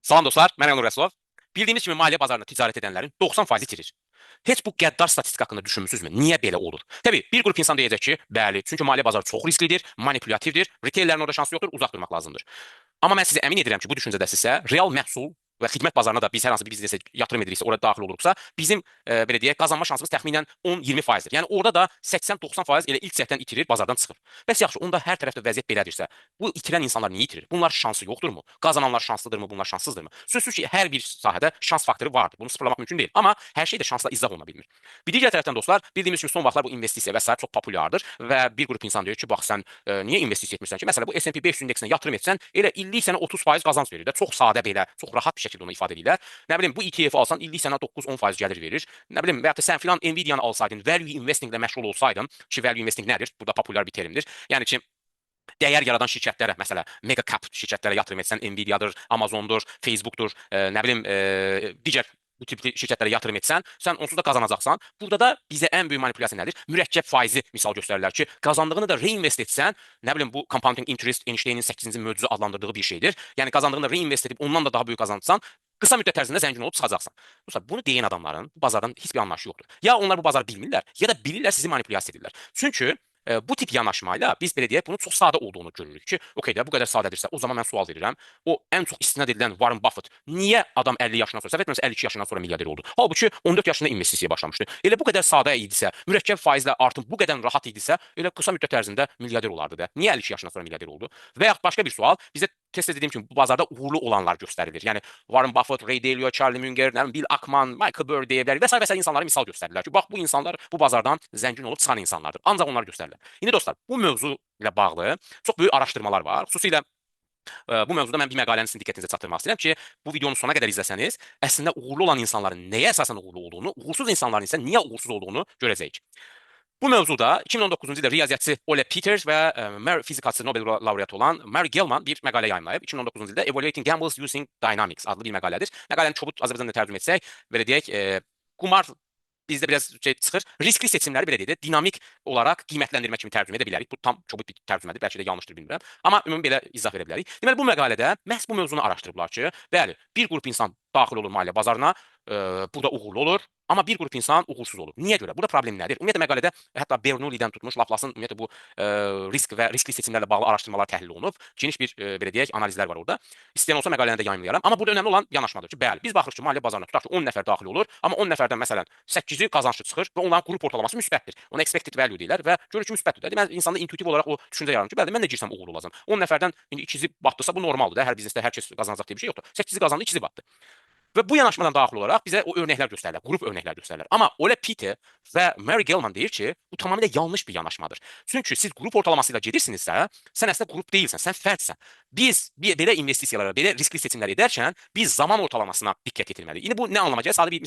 Salam dostlar, mən Elnur Rəsulov. Bildiyimiz kimi maliyyə bazarında ticarət edənlərin 90% itirir. Heç bu qəddar statistika haqqında düşünmüsünüzmü? Niyə belə olur? Təbii, bir qrup insan deyəcək ki, bəli, çünki maliyyə bazarı çox risklidir, manipulyatивdir, retaillərin orada şansı yoxdur, uzaq durmaq lazımdır. Amma mən sizi əmin edirəm ki, bu düşüncədəsinizsə, real məhsul və xidmət bazarına da biz hər hansı bir biznesə yatırım ediriksə, ora daxil oluruksa, bizim belə deyək, qazanma şansımız təxminən 10-20%-dir. Yəni orada da 80-90% elə ilk cəhddən itirir, bazardan çıxır. Bəs yaxşı, onda hər tərəfdə vəziyyət belədirsə, bu itirən insanlar niyə itirir? Bunlar şansı yoxdurmu? Qazananlar şanslıdırmı, bunlar şanssızdırmı? Sözsüz ki, hər bir sahədə şans faktoru vardır. Bunu sıfırlamaq mümkün deyil. Amma hər şey də şansla izah oluna bilmir. Bir digər tərəfdən dostlar, bildiyimiz kimi son vaxtlar bu investisiya və sair çox populyardır və bir qrup insan deyir ki, bax sən niyə investisiya etmirsən ki? Məsələn, bu S&P 500 indeksinə yatırım etsən, elə illik sənə 30% qazanc verir də. Çox sadə belə, çox rahat bir şəkildə onu ifadə edirlər. Nə bilim, bu ETF alsan illik sənə 9-10% gəlir verir. Nə bilim, və ya da sən filan Nvidia-nı alsaydın, value investing ilə məşğul olsaydın, ki value investing nədir? Bu da populyar bir terimdir. Yəni ki, dəyər yaradan şirkətlərə, məsələ mega cap şirkətlərə yatırım etsən, Nvidia-dır, Amazondur, Facebookdur, nə bilim, digər bu tipli şirkətlərə yatırım etsən, sən onsuz da qazanacaqsan. Burada da bizə ən böyük manipulyasiya nədir? Mürəkkəb faizi misal göstərirlər ki, qazandığını da reinvest etsən, nə bilim bu compounding interest Einstein'in 8-ci möcüzə adlandırdığı bir şeydir. Yəni qazandığını da reinvest edib ondan da daha böyük qazansan, qısa müddət ərzində zəngin olub çıxacaqsan. Dostlar, bunu deyən adamların bu bazardan heç bir anlayışı yoxdur. Ya onlar bu bazarı bilmirlər, ya da bilirlər, sizi manipulyasiya edirlər. Çünki bu tip yanaşmayla biz belə deyək, bunun çox sadə olduğunu görürük ki, okey də bu qədər sadədirsə, o zaman mən sual verirəm. O ən çox istinad edilən Warren Buffett niyə adam 50 yaşından sonra, səhv etmirəmsə 52 yaşından sonra milyarder oldu? Halbuki 14 yaşında investisiyaya başlamışdı. Elə bu qədər sadə idisə, mürəkkəb faizlə artım bu qədər rahat idisə, elə qısa müddət ərzində milyarder olardı da. Niyə 52 yaşından sonra milyarder oldu? Və yaxud başqa bir sual, bizə tez-tez dediyim kimi bu bazarda uğurlu olanlar göstərilir. Yəni Warren Buffett, Ray Dalio, Charlie Munger, nə bilim Bill Ackman, Michael Burry deyə bilərik və sair və sair insanları misal göstərirlər ki, bax bu insanlar bu bazardan zəngin olub çıxan insanlardır. Ancaq onlar göstərirlər. İndi dostlar, bu mövzu ilə bağlı çox böyük araşdırmalar var. Xüsusilə bu mövzuda mən bir məqaləni sizin diqqətinizə çatdırmaq istəyirəm ki, bu videonun sona qədər izləsəniz, əslində uğurlu olan insanların nəyə əsasən uğurlu olduğunu, uğursuz insanların isə niyə uğursuz olduğunu görəcəyik. Bu mövzuda 2019-cu ildə riyaziyyatçı Ole Peters və Mary fizikaçı Nobel laureatı olan Mary Gelman bir məqalə yayımlayıb. 2019-cu ildə Evaluating Gambles Using Dynamics adlı bir məqalədir. Məqaləni çobud Azərbaycan dilində tərcümə etsək, belə deyək, qumar bizdə biraz şey çıxır. Riskli seçimləri belə deyək də, dinamik olaraq qiymətləndirmə kimi tərcümə edə bilərik. Bu tam çobud bir tərcümədir, bəlkə də yanlışdır, bilmirəm. Amma ümumi belə izah verə bilərik. Deməli bu məqalədə məhz bu mövzunu araşdırıblar ki, bəli, bir qrup insan daxil olur maliyyə bazarına, burada uğurlu olur, amma bir qrup insan uğursuz olur. Niyə görə? Burada problem nədir? Ümumiyyətlə məqalədə hətta Bernoulli-dən tutmuş Laplace'ın ümumiyyətlə bu risk və riskli seçimlərlə bağlı araşdırmalar təhlil olunub. Geniş bir belə deyək, analizlər var orada. İstəyən olsa məqaləni də yayımlayaram. Amma burada önəmli olan yanaşmadır ki, bəli, biz baxırıq ki, maliyyə bazarına tutaq ki, 10 nəfər daxil olur, amma 10 nəfərdən məsələn 8-i qazançlı çıxır və onların qrup ortalaması müsbətdir. Ona expected value deyirlər və görür ki, müsbətdir. Deməli insanda intuitiv olaraq o düşüncə yaranır ki, bəli, mən də girsəm uğurlu olacağam. 10 nəfərdən indi ikisi batdısa bu normaldır da. Hər biznesdə hər kəs qazanacaq deyə bir şey yoxdur. 8-i qazandı, ikisi batdı. Və bu yanaşmadan daxil olaraq bizə o örnəklər göstərirlər, qrup örnəklər göstərirlər. Amma Ole Peter və Mary Gelman deyir ki, bu tamamilə yanlış bir yanaşmadır. Çünki siz qrup ortalaması ilə gedirsinizsə, sən əslində qrup deyilsən, sən fərdsən. Biz belə investisiyalara, belə riskli seçimlər edərkən biz zaman ortalamasına diqqət yetirməliyik. İndi bu nə anlama gəlir? Sadə bir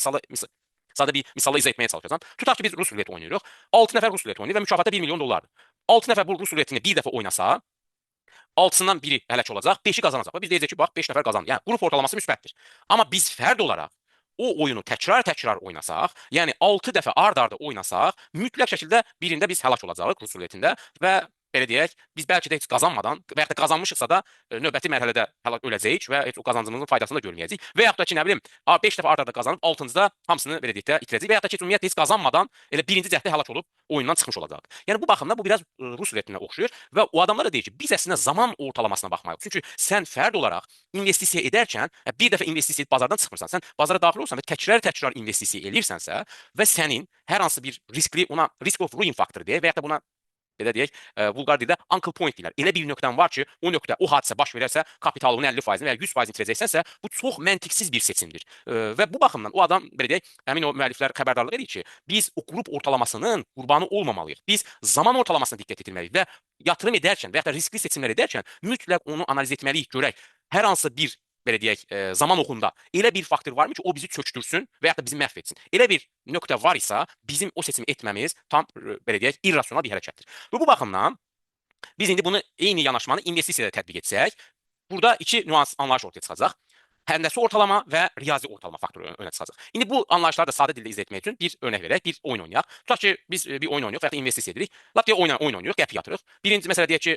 misalla izah etməyə çalışacağam. Tutaq ki, biz rus ruleti oynayırıq. 6 nəfər rus ruleti oynayır və mükafatı 1 milyon dollardır. 6 nəfər bu rus ruletini bir dəfə oynasa, 6-sından biri həlak olacaq, 5-i qazanacaq. Və biz deyəcək ki, bax 5 nəfər qazandı. Yəni qrup ortalaması müsbətdir. Amma biz fərd olaraq o oyunu təkrar-təkrar oynasaq, yəni 6 dəfə ard-arda oynasaq, mütləq şəkildə birində biz həlak olacağıq rus ruletində və belə deyək, biz bəlkə də heç qazanmadan və yaxud da qazanmışıqsa da növbəti mərhələdə həlak öləcəyik və heç o qazancımızın faydasını da görməyəcəyik. Və yaxud da ki, nə bilim, 5 dəfə ard-arda qazanıb 6-cıda hamısını belə deyək də itirəcəyik və yaxud da ki, heç ümumiyyətlə heç qazanmadan elə birinci cəhddə həlak olub oyundan çıxmış olacaq. Yəni bu baxımdan bu biraz rus ruletinə oxşayır və o adamlar da deyir ki, biz əslində zaman ortalamasına baxmalıyıq. Çünki sən fərd olaraq investisiya edərkən bir dəfə investisiya edib bazardan çıxmırsan. Sən bazara daxil olursan və təkrar-təkrar investisiya eləyirsənsə və sənin hər hansı bir riskli ona risk of ruin faktoru deyək və yaxud da buna belə deyək, vulqar dildə uncle point deyirlər. Elə bir nöqtən var ki, o nöqtə, o hadisə baş verərsə, kapitalının 50%-ni və ya 100%-ni itirəcəksənsə, bu çox məntiqsiz bir seçimdir. Və bu baxımdan o adam belə deyək, həmin o müəlliflər xəbərdarlıq edir ki, biz o qrup ortalamasının qurbanı olmamalıyıq. Biz zaman ortalamasına diqqət yetirməliyik və yatırım edərkən və ya da riskli seçimlər edərkən mütləq onu analiz etməliyik, görək hər hansı bir belə deyək, zaman oxunda elə bir faktor varmı ki, o bizi çökdürsün və ya da bizi məhv etsin. Elə bir nöqtə var isə bizim o seçimi etməmiz tam belə deyək, irrasional bir hərəkətdir. Və bu baxımdan biz indi bunu eyni yanaşmanı investisiyada tətbiq etsək, burada iki nüans, anlayış ortaya çıxacaq. Həndəsi ortalama və riyazi ortalama faktoru önə çıxacaq. İndi bu anlayışları da sadə dildə izah etmək üçün bir örnək verək, bir oyun oynayaq. Tutaq ki, biz bir oyun oynayırıq və ya da investisiya edirik. Lap deyək oyun oynayırıq, qəpik yatırıq. Birinci məsələ deyək ki,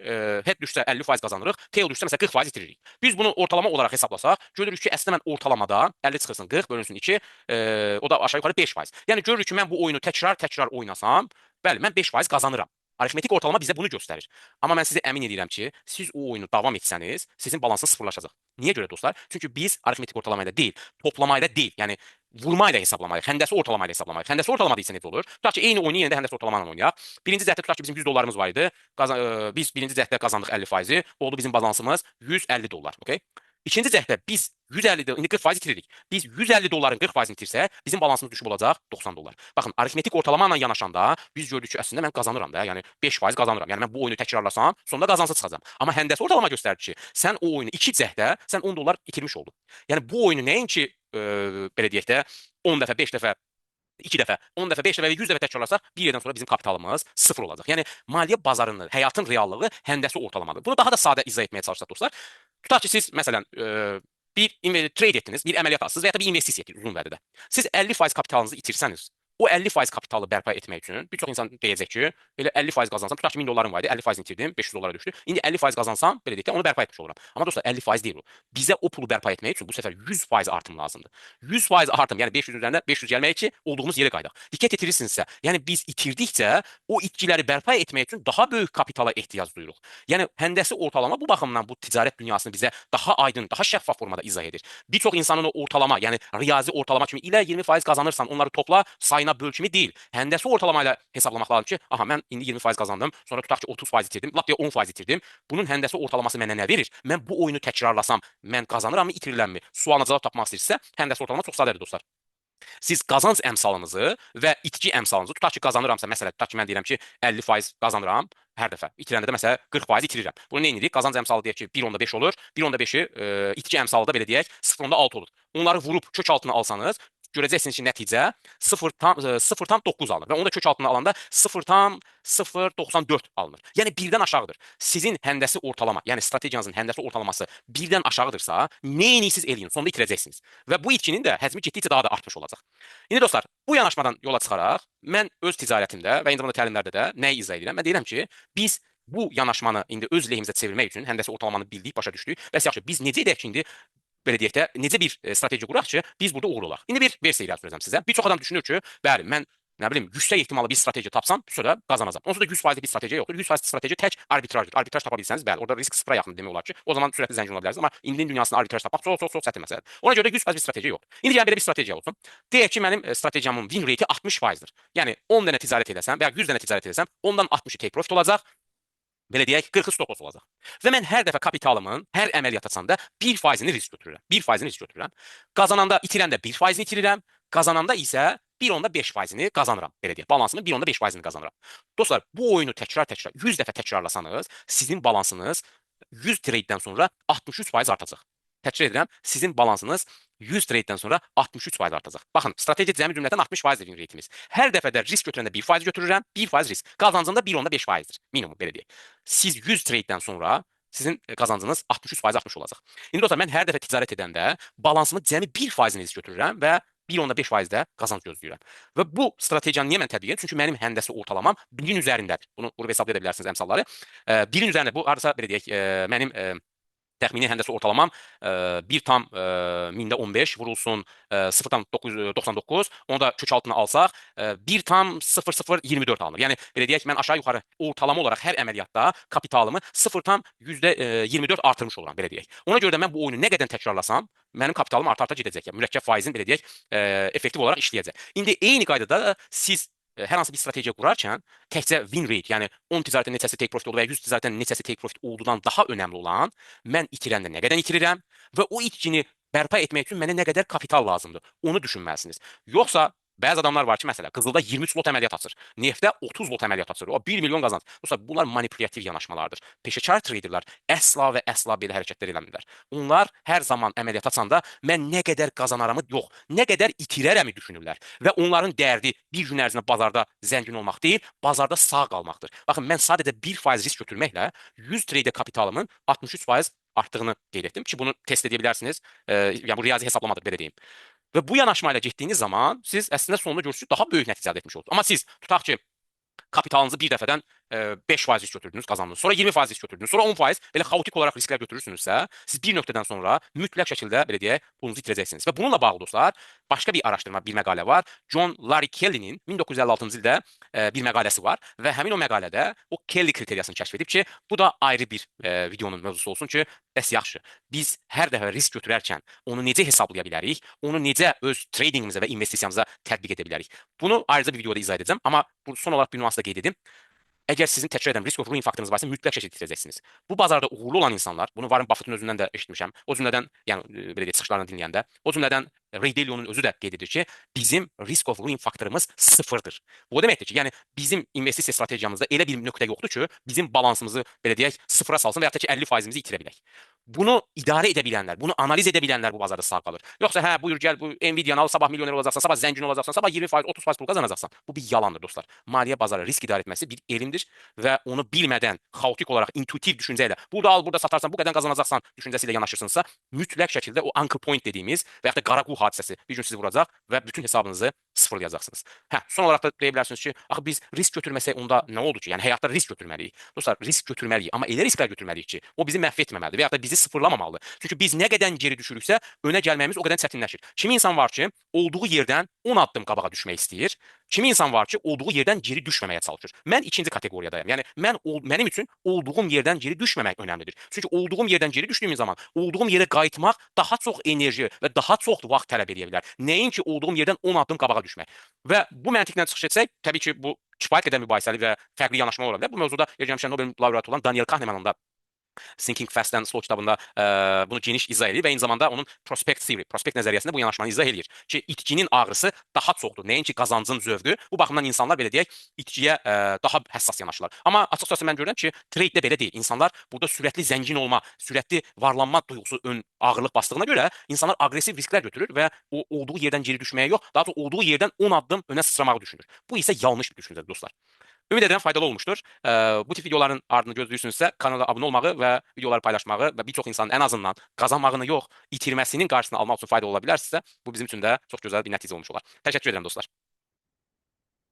head düşsə 50% qazanırıq, tail düşsə məsələn 40% itiririk. Biz bunu ortalama olaraq hesablasaq, görürük ki, əslində mən ortalamada 50 çıxırsın 40 bölünsün 2, o da aşağı yuxarı 5%. Yəni görürük ki, mən bu oyunu təkrar-təkrar oynasam, bəli, mən 5% qazanıram. Arifmetik ortalama bizə bunu göstərir. Amma mən sizi əmin edirəm ki, siz o oyunu davam etsəniz, sizin balansınız sıfırlaşacaq. Niyə görə dostlar? Çünki biz arifmetik ortalama ilə deyil, toplama ilə deyil, yəni vurma ilə hesablamalıyıq, həndəsi ortalama ilə hesablamalıyıq. Həndəsi ortalama isə necə olur? Tutaq ki, eyni oyunu yenə də həndəsi ortalama ilə oynayaq. Birinci cəhddə tutaq ki, bizim 100 dollarımız var idi. Biz birinci cəhddə qazandıq 50%-i. Oldu bizim balansımız 150 dollar, okey? İkinci cəhddə biz 150, indi 40% itiririk. Biz 150 dolların 40%-ni itirsək, bizim balansımız düşüb olacaq 90 dollar. Baxın, arifmetik ortalama ilə yanaşanda biz gördük ki, əslində mən qazanıram da, yəni 5% qazanıram. Yəni mən bu oyunu təkrarlasam, sonunda qazanclı çıxacağam. Amma həndəsi ortalama göstərir ki, sən o oyunu iki cəhddə sən 10 dollar itirmiş oldun. Yəni bu oyunu nəinki belə deyək də 10 dəfə, 5 dəfə, 2 dəfə, 10 dəfə, 5 dəfə və 100 dəfə təkrarlasaq, bir yerdən sonra bizim kapitalımız sıfır olacaq. Yəni maliyyə bazarının, həyatın reallığı həndəsi ortalamadır. Bunu daha da sadə izah etməyə çalışsaq dostlar. Tutaq ki, siz məsələn bir trade etdiniz, bir əməliyyat açdınız və ya da bir investisiya etdiniz uzun vədədə. Siz 50% kapitalınızı itirsəniz, o 50% kapitalı bərpa etmək üçün bir çox insan deyəcək ki, elə 50% qazansam, tutaq ki 1000 dollarım var idi, 50%-ni itirdim, 500 dollara düşdü. İndi 50% qazansam, belə deyək də, onu bərpa etmiş oluram. Amma dostlar 50% deyil o. Bizə o pulu bərpa etmək üçün bu səfər 100% artım lazımdır. 100% artım, yəni 500 üzərində 500 gəlmək ki, olduğumuz yerə qayıdaq. Diqqət etirirsiniz,sə, yəni biz itirdikcə o itkiləri bərpa etmək üçün daha böyük kapitala ehtiyac duyuruq. Yəni həndəsi ortalama bu baxımdan bu ticarət dünyasını bizə daha aydın, daha şəffaf formada izah edir. Bir çox insanın o ortalama, yəni riyazi ortalama kimi ilə 20% qazanırsan, onları topla, sayına böl kimi deyil. Həndəsi ortalama ilə hesablamaq lazım ki, aha mən indi 20% qazandım, sonra tutaq ki 30% itirdim, lap deyə 10% itirdim. Bunun həndəsi ortalaması mənə nə verir? Mən bu oyunu təkrarlasam, mən qazanırammı, itirirəmmi? Sualına cavab tapmaq istəyirsə, həndəsi ortalama çox sadədir dostlar. Siz qazanc əmsalınızı və itki əmsalınızı tutaq ki, qazanıramsa, məsələn, tutaq ki, mən deyirəm ki, 50% qazanıram hər dəfə. İtirəndə də məsələn 40% itirirəm. Bunu nə edirik? Qazanc əmsalı deyək ki, 1.5 olur. 1.5-i itki əmsalı da belə deyək 0.6 olur. Onları vurub kök altına alsanız, görəcəksiniz ki, nəticə 0.9 alınır və onu da kök altına alanda 0.094 alınır. Yəni birdən aşağıdır. Sizin həndəsi ortalama, yəni strategiyanızın həndəsi ortalaması birdən aşağıdırsa, nə edirsiniz eləyin, sonunda itirəcəksiniz. Və bu itkinin də həcmi getdikcə daha da artmış olacaq. İndi dostlar, bu yanaşmadan yola çıxaraq mən öz ticarətimdə və eyni zamanda təlimlərdə də nəyi izah edirəm? Mən deyirəm ki, biz bu yanaşmanı indi öz lehimizə çevirmək üçün həndəsi ortalamanı bildik, başa düşdük. Bəs yaxşı, biz necə edək ki, indi belə deyək də, necə bir strateji quraq ki, biz burada uğurlu olaq. İndi bir versiya irəli sürəcəm sizə. Bir çox adam düşünür ki, bəli, mən nə bilim, yüksək ehtimallı bir strateji tapsam, sonra qazanacam. Onsuz da 100% bir strateji yoxdur. 100% strateji tək arbitrajdır. Arbitraj tapa bilsəniz, bəli, orada risk sıfıra yaxın demək olar ki, o zaman sürətli zəngin ola bilərsiniz. Amma indinin dünyasında arbitraj tapmaq çox, çox, çox çətin məsələdir. Ona görə də 100% bir strateji yoxdur. İndi gəlin belə bir strategiya olsun. Deyək ki, mənim strategiyamın win rate-i 60%-dir. Yəni 10 dənə ticarət eləsəm və ya 100 dənə ticarət eləsəm, ondan 60-ı take profit olacaq. Belə deyək, 40-ı stop loss olacaq. Və mən hər dəfə kapitalımın hər əməliyyat açanda 1%-ni risk götürürəm. 1%-ni risk götürürəm. Qazananda, itirəndə 1%-ni itirirəm. Qazananda isə 1.5%-ni qazanıram. Belə deyək, balansımın 1.5%-ni qazanıram. Dostlar, bu oyunu təkrar-təkrar 100 dəfə təkrarlasanız, sizin balansınız 100 trade-dən sonra 63% artacaq. Təkrar edirəm, sizin balansınız 100 trade-dən sonra 63% artacaq. Baxın, strateji cəmi cümlətən 60% win rate-imiz. Hər dəfədə risk götürəndə 1% götürürəm, 1% risk. Qazancım da 1.5%-dir. Minimum belə deyək. Siz 100 trade-dən sonra sizin qazancınız 63% artmış olacaq. İndi dostlar, mən hər dəfə ticarət edəndə balansımın cəmi 1%-ni risk götürürəm və 1.5% də qazanc gözləyirəm. Və bu strategiyanı niyə mən tətbiq edirəm? Çünki mənim həndəsi ortalamam 1-in üzərindədir. Bunu vurub hesablaya da bilərsiniz əmsalları. 1-in üzərində bu hardasa belə deyək, mənim təxmini həndəsi ortalamam 1,15 vurulsun 0,99, onu da kök altına alsaq 1,0024 alınır. Yəni belə deyək, mən aşağı yuxarı ortalama olaraq hər əməliyyatda kapitalımı 0,24 artırmış oluram, belə deyək. Ona görə də mən bu oyunu nə qədər təkrarlasam, mənim kapitalım arta-arta gedəcək. Yəni, mürəkkəb faizin belə deyək, effektiv olaraq işləyəcək. İndi eyni qaydada siz hər hansı bir strategiya qurarkən təkcə win rate, yəni 10 ticarətdə neçəsi take profit oldu və ya 100 ticarətdə neçəsi take profit oldudan daha önəmli olan mən itirəndə nə qədər itirirəm və o itkini bərpa etmək üçün mənə nə qədər kapital lazımdır, onu düşünməlisiniz. Yoxsa bəzi adamlar var ki, məsələn, qızılda 23 lot əməliyyat açır, neftdə 30 lot əməliyyat açır, o 1 milyon qazanc. Dostlar, bunlar manipulyativ yanaşmalardır. Peşəkar treyderlər əsla və əsla belə hərəkətlər eləmirlər. Onlar hər zaman əməliyyat açanda mən nə qədər qazanaramı yox, nə qədər itirərəmi düşünürlər. Və onların dərdi bir gün ərzində bazarda zəngin olmaq deyil, bazarda sağ qalmaqdır. Baxın, mən sadəcə 1% risk götürməklə 100 treydə kapitalımın 63% artdığını qeyd etdim ki, bunu test edə bilərsiniz. Yəni bu riyazi hesablamadır, belə deyim. Və bu yanaşmayla getdiyiniz zaman siz əslində sonunda görürsünüz ki, daha böyük nəticə əldə etmiş olursunuz. Amma siz tutaq ki, kapitalınızı bir dəfədən 5% risk götürdünüz, qazandınız. Sonra 20% risk götürdünüz. Sonra 10% belə xaotik olaraq risklər götürürsünüzsə, siz bir nöqtədən sonra mütləq şəkildə belə deyək, pulunuzu itirəcəksiniz. Və bununla bağlı dostlar, başqa bir araşdırma, bir məqalə var. John Larry Kelly'nin 1956-cı ildə bir məqaləsi var və həmin o məqalədə o Kelly kriteriyasını kəşf edib ki, bu da ayrı bir videonun mövzusu olsun ki, bəs yaxşı, biz hər dəfə risk götürərkən onu necə hesablaya bilərik, onu necə öz tradingimizə və investisiyamıza tətbiq edə bilərik. Bunu ayrıca bir videoda izah edəcəm, amma bu son olaraq bir nüans da qeyd edim. Əgər sizin təkrar edirəm risk of ruin faktorunuz varsa mütləq şəkildə itirəcəksiniz. Bu bazarda uğurlu olan insanlar, bunu Warren Buffett'ın özündən də eşitmişəm. O cümlədən, yəni belə deyək, çıxışlarını dinləyəndə, o cümlədən Ray Dalio'nun özü də qeyd edir ki, bizim risk of ruin faktorumuz sıfırdır. Bu o deməkdir ki, yəni bizim investisiya strategiyamızda elə bir nöqtə yoxdur ki, bizim balansımızı belə deyək, sıfıra salsın və yaxud da ki 50 faizimizi itirə bilək. Bunu idarə edə bilənlər, bunu analiz edə bilənlər bu bazarda sağ qalır. Yoxsa hə, buyur gəl bu Nvidia-nı al, sabah milyoner olacaqsan, sabah zəngin olacaqsan, sabah 20%, 30% pul qazanacaqsan. Bu bir yalandır dostlar. Maliyyə bazarı risk idarə etməsi bir elmdir və onu bilmədən xaotik olaraq intuitiv düşüncə ilə burada al, burada satarsan, bu qədər qazanacaqsan düşüncəsi ilə yanaşırsınızsa, mütləq şəkildə o anchor point dediyimiz və yaxud da qara qu hadisəsi bir gün sizi vuracaq və bütün hesabınızı sıfırlayacaqsınız. Hə, son olaraq da deyə bilərsiniz ki, axı biz risk götürməsək onda nə oldu ki? Yəni həyatda risk götürməliyik. Dostlar, risk götürməliyik, amma elə risklər götürməliyik ki, o bizi məhv etməməlidir və yaxud da bizi sıfırlamamalıdır. Çünki biz nə qədər geri düşürüksə, önə gəlməyimiz o qədər çətinləşir. Kimi insan var ki, olduğu yerdən 10 addım qabağa düşmək istəyir. Kimi insan var ki, olduğu yerdən geri düşməməyə çalışır. Mən ikinci kateqoriyadayam. Yəni mənim üçün olduğum yerdən geri düşməmək önəmlidir. Çünki olduğum yerdən geri düşdüyüm zaman olduğum yerə qayıtmaq daha çox enerji və daha çox vaxt tələb edə bilər. Nəinki olduğum yerdən 10 addım qabağa düşmək. Və bu məntiqlə çıxış etsək, təbii ki, bu kifayət qədər mübahisəli və fərqli yanaşma ola bilər. Bu mövzuda yeri gəlmişkən Nobel laureatı olan Daniel Kahnemanın da Thinking Fast and Slow kitabında bunu geniş izah edir və eyni zamanda onun Prospect Theory, prospekt nəzəriyyəsində bu yanaşmanı izah edir ki, itkinin ağrısı daha çoxdur, nəinki qazancın zövqü. Bu baxımdan insanlar belə deyək, itkiyə daha həssas yanaşırlar. Amma açıqcası mən görürəm ki, trade-də belə deyil. İnsanlar burada sürətli zəngin olma, sürətli varlanma duyğusu ön ağırlıq bastığına görə insanlar aqressiv risklər götürür və o olduğu yerdən geri düşməyə yox, daha çox olduğu yerdən 10 addım önə sıçramağı düşünür. Bu isə yanlış bir düşüncədir dostlar. Ümid edirəm faydalı olmuşdur. Bu tip videoların ardını gözləyirsinizsə, kanala abunə olmağı və videoları paylaşmağı və bir çox insanın ən azından qazanmağını yox, itirməsinin qarşısını almaq üçün faydalı ola bilərsinizsə, bu bizim üçün də çox gözəl bir nəticə olmuş olar. Təşəkkür edirəm dostlar.